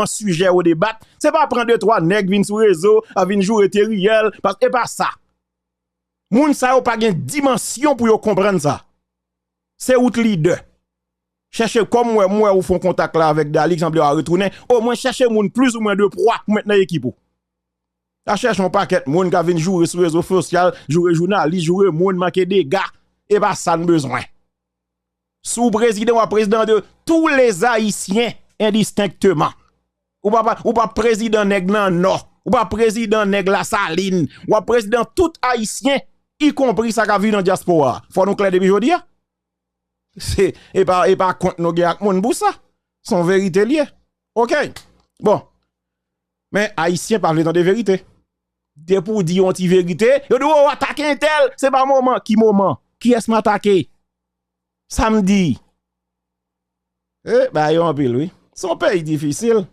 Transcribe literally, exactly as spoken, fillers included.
an sijè yo debat. Se pa pran de twa nèg vin sou rezo, a vin joure Teriel, pas e pa sa. Moun sa yo pa gen dimansyon pou yo konprann sa. Se wout lidè. Chèche kòm mwen, mwen ou fè yon kontak la avèk Dali, ki sanble w a retounen, omwen chèche moun plizoumwen de pwa pou met nan ekip ou. A chèche yon pakèt moun ka vin joure sou rezo sosyal, joure jounalis, joure moun, manke dega. E pa sa n bezwen. Si w prezidan, w ap prezidan de tous les Haïtiens indistinctement. Ou pa, ou pa prezidan nèg nan Nò. Ou pa prezidan nèg Lasalin. W ap prezidan tout Ayisyen, ikonpri sa k ap viv nan dyaspora. Fò nou klè depi jodi a. Se, e pa, e pa kont nou gen ak moun pou sa. Se yon verite l ye. Oke. Bon. Men Ayisyen pa vle tande verite. Depi w di yon ti verite, yo di, "O, atake entèl, se pa moman." Ki moman? Kiyès m atake? Sa m di? E, bagay yo anpil, wi. Se yon peyi difisil.